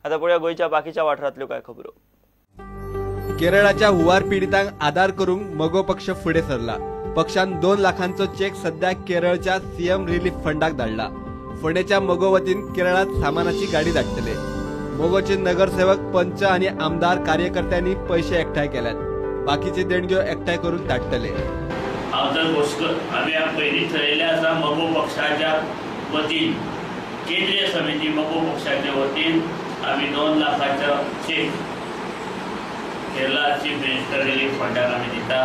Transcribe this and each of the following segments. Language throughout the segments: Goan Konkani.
आता पळोवया गोंयच्या बाकीच्या वाठारांतल्यो काय खबरो. केरळाच्या हुंवार पिडितांक आदार करूंक मगो पक्ष फुडें सरला. पक्षान 2 लाखांचो चेक सध्या केरळच्या सीएम रिलीफ फंडाक धाडला. फोंडेच्या मगो वतीन केरळात सामानाची गाडी धाडटले. मगोचे नगरसेवक, पंच आनी आमदार कार्यकर्त्यांनी पैसे एकठांय केल्यात. बाकीचे देणग्यो एकठांय करून धाडटले. हांव तर खोसकर आमी पयलीं थरयल्लें आसा मगो पक्षाच्या वतीन, केंद्रीय समिती मगो पक्षाच्या वतीन आमी 2 लाखाचो cheque Kerala chief minister relief फंडाक आमी दिता.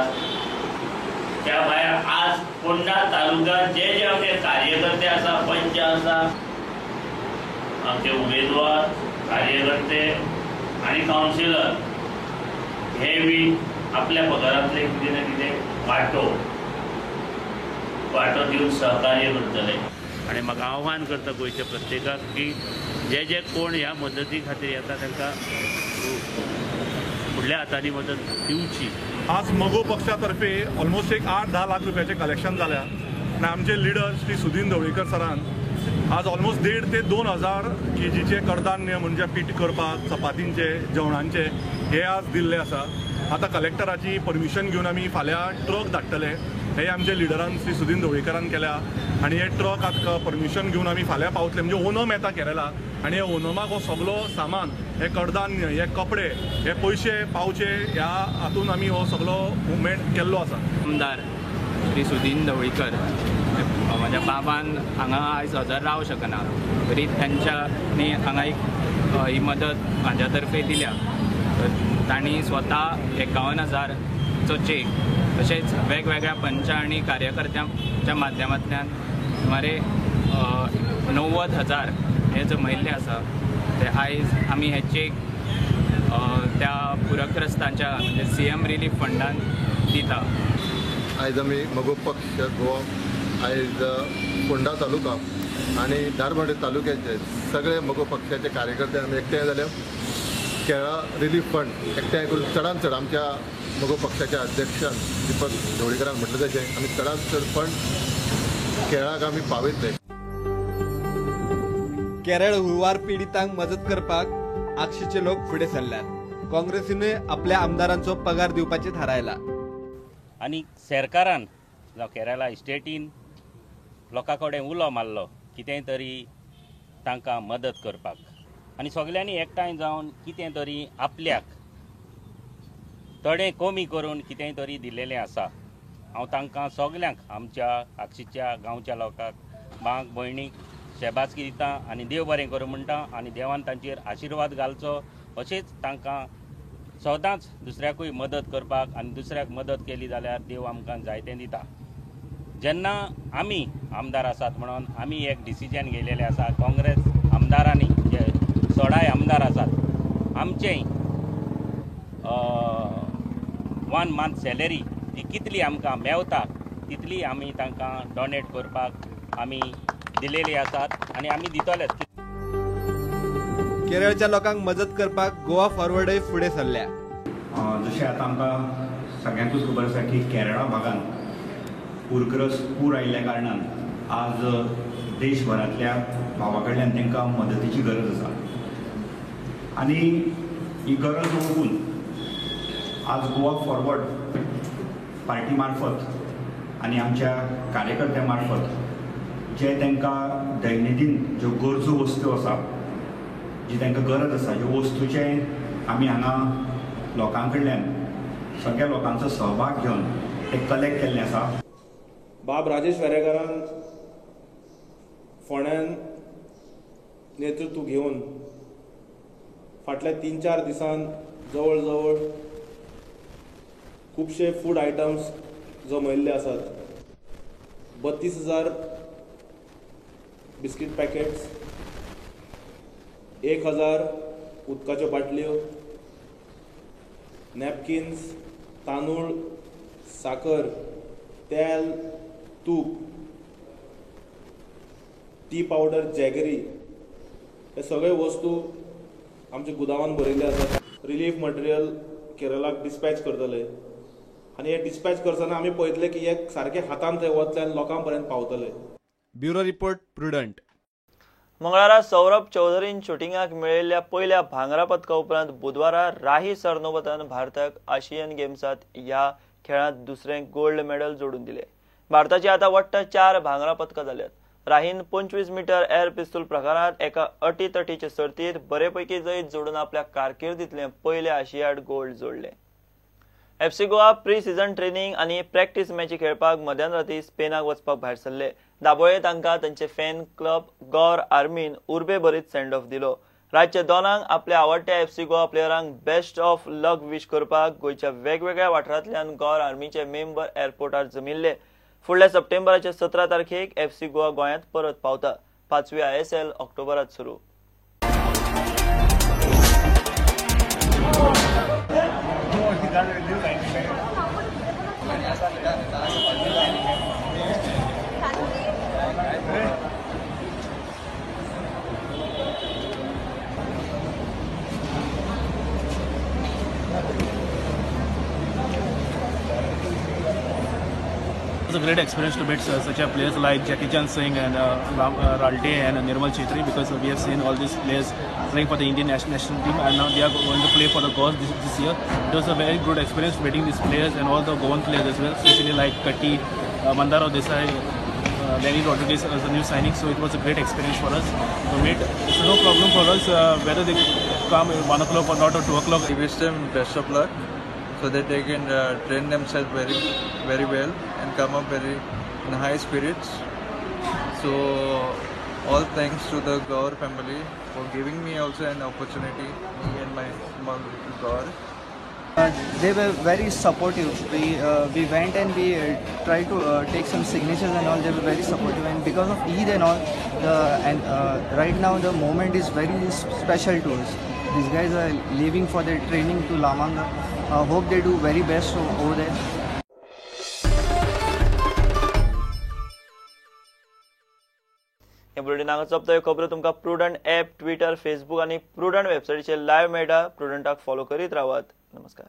त्या भायर आज फोंडा तालुक्यात जे जे आमचे कार्यकर्ते आसा, पंच आसा, आमचे उमेदवार, कार्यकर्ते आनी कावन्सिलर हे बी आपल्या पगारांतले कितें ना कितें वांटो दिवन सहकार्य करतले. आनी म्हाका आव्हान करता गोंयच्या प्रत्येकाक की जे जे कोण ह्या मदती खातीर येता तांकां फुडल्या हातांनी मदत दिवची. आज मगो पक्षातर्फे ऑलमोस्ट एक 8-10 लाख रुपयाचे कलेक्शन जाल्या आनी आमचे लिडर श्री सुदीन ढवळीकर सरान आज ऑलमोस्ट 1.5 ते 2 हजार केजीचे कडधान्य म्हणजे पीठ करपाक, चपातींचे, जेवणांचे हे आज दिल्ले आसा. आतां कलेक्टराची परमिशन घेवन आमी फाल्यां ट्रक धाडटले. हे आमचे लिडरान श्री सुदीन ढवळीकरान केल्या आनी हे ट्रक आतां परमिशन घेवन आमी फाल्यां पावतले. म्हणजे ओनम येता केरला आनी हे ओनमाक हो सगलो सामान, हे कडधान्य, हे कपडे, हे पयशे पावचे ह्या हातून आमी हो सगलो मुवमेंट केल्लो आसा. आमदार श्री सुदीन ढवळीकर म्हज्या बाबान हांगा आयज हजर रावंक शकना तरी तांच्यांनी हांगा एक ही मदत म्हाज्या तर्फे दिल्या. तांणी स्वता 51,000चो चेक तशेंच वेगवेगळ्या पंच आनी कार्यकर्त्यांच्या माध्यमांतल्यान सुमारे 90,000 हे जमयल्ले आसा. ते आयज आमी हे चेक त्या पूरग्रस्तांच्या म्हणजे सीएम रिलीफ फंडान दिता. आयज आमी मगो पक्ष गोवा आयज फोंडा तालुका आनी धारबांदोडें तालुक्याचे सगळे मगो पक्षाचे कार्यकर्ते आमी एकठांय जाले. केरळा रिलीफ फंड एकठांय करून चडांत चड आमच्या मगो पक्षाच्या अध्यक्षान दीपक ढवळीकरान म्हटलें तशें आमी चडांत चड फंड केरळाक आमी पावयतले. केरळ हुंवार पिडितांक मदत करपाक आगशीचे लोक फुडें सरल्यात. काँग्रेसीनूय आपल्या आमदारांचो पगार दिवपाचें थारायला. आनी सरकारान जावं केरळा स्टेटीन लोकां कडेन उलो मारलो कितेंय तरी तांकां मदत करपाक आनी सगल्यांनी एकठांय जावन कितें तरी आपल्याक थोडें कमी करून कितेंय तरी दिलेलें आसा. हांव तांकां सगल्यांक आमच्या आगशीच्या गांवच्या लोकांक, भावांक, भयणीक शेबासकी दिता आनी देव बरें करूं म्हणटा आनी देवान तांचेर आशिर्वाद घालचो अशेंच तांकां सदांच दुसऱ्याकूय मदत करपाक आनी दुसऱ्याक मदत केली जाल्यार देव आमकां जायतें दिता. जेन्ना आमी आमदार आसात म्हणून आमी एक डिसिजन घेयलेलें आसा. काँग्रेस आमदारांनी जे 16 आमदार आसात आमचें 1 मंथ सॅलरी ती कितली आमकां मेवता तितली आमी तांकां डोनेट करपाक आमी दिलेली आसात आनी आमी दितलेच. केरळच्या लोकांक मदत करपाक गोवा फॉरवर्डय फुडें सरल्या. जशें आतां आमकां सगळ्यांकूच खबर आसा की केरळा भागांत पूरग्रस्त पूर आयिल्ल्या कारणान आज देशभरांतल्या भावा कडल्यान तांकां मदतीची गरज आसा आनी ही गरज वळखून आज गोवा फॉरवर्ड पार्टी मार्फत आनी आमच्या कार्यकर्त्या मार्फत जे तांकां दैनंदीन ज्यो गरजो वस्तू आसा, जी तांकां गरज आसा, ह्यो वस्तूचे आमी हांगा लोकां कडल्यान सगळ्या लोकांचो सहभाग घेवन ते कलेक्ट केल्ले आसा. बाब राजेश वेरेंकारान फोंड्यान नेतृत्व घेवन फाटल्या 3-4 दिसान जवळ जवळ खुबशे फूड आयटम्स जमयल्ले आसात. 32,000 बिस्कीट पॅकेट्स, 1,000 उदकाच्यो बाटल्यो, नॅपकिन्स, तांदूळ, साकर, तेल, तूप, टी पावडर, जॅगरी हे सगळे वस्तू आमच्या गुदावान भरिल्ले आसात. रिलीफ मटेरियल केरळाक डिस्पॅच करतले आनी हे डिस्पॅच करतना आमी पळयतले की हे सारके हातान थंय वतले आनी लोकां पर्यंत पावतले. Bureau report, Prudent. मंगळारा सौरभ चौधरीन शुटिंगाक मेळिल्ल्या पयल्या भांगरा पदका उपरांत बुधवारा राही सरनोबतान भारताक आशियन गेम्सात ह्या खेळांत दुसरें गोल्ड मेडल जोडून दिले. भारताची आतां वट्ट 4 भांगरा पदकां जाल्यात. राहीन 25 मीटर एअर पिस्तूल प्रकारात एका अटीतटीचे सर्तीत बरेपैकी जैत जोडून आपल्या कारकिर्दीतलें पयलें आशियाड गोल्ड जोडलें. FC Goa pre season training आनी प्रॅक्टीस मॅची खेळपाक मध्यान राती स्पेनाक वचपाक भायर सरले. दाबोळे तांकां तांचे फॅन क्लब गौर आर्मीन उर्बेभरीत सेंड ऑफ दिलो. रातच्या 2 आपल्या आवडट्या एफसी गोवा प्लेयरांक बेस्ट ऑफ लक विश करपाक गोंयच्या वेगवेगळ्या वाठारांतल्यान गौर आर्मीचे मेंबर एअरपोर्टार जमिल्ले. फुडल्या सप्टेंबराच्या 17 तारखेक एफसी गोवा गोंयांत परत पावता. 5वी ISL ऑक्टोबरात सुरू. It was a great experience to meet such a players like Jackie Chan Singh and Ralte and Nirmal Chetri, because we have seen all these players playing for the Indian national team, and now they are going to play for the Goa this year. It was a very good experience meeting these players and all the Goan players as well, especially like Katti, Mandar Desai, Lenny Rodriguez as a new signing. So it was a great experience for us to meet. It's no problem for us whether they come 1 o'clock or not or 2 o'clock. We wish them best of luck, so that they can train themselves very, very well and come up very in high spirits. So all thanks to the Gaur family for giving me also an opportunity, me and my small little Gaur. They were very supportive. We went and we tried to take some signatures and all. They were very supportive, and because of Eid and all, right now the moment is very special to us. These guys are leaving for their training to La Manga. Hope they do very best over there. हे बुलेटिन हांगा सोंपता. ह्यो खबरो तुमकां प्रुडंट ॲप, ट्विटर, फेसबूक आनी प्रुडंट वेबसायटीचेर लायव्ह मेळटा. प्रुडंटाक फॉलो करीत रावात. नमस्कार.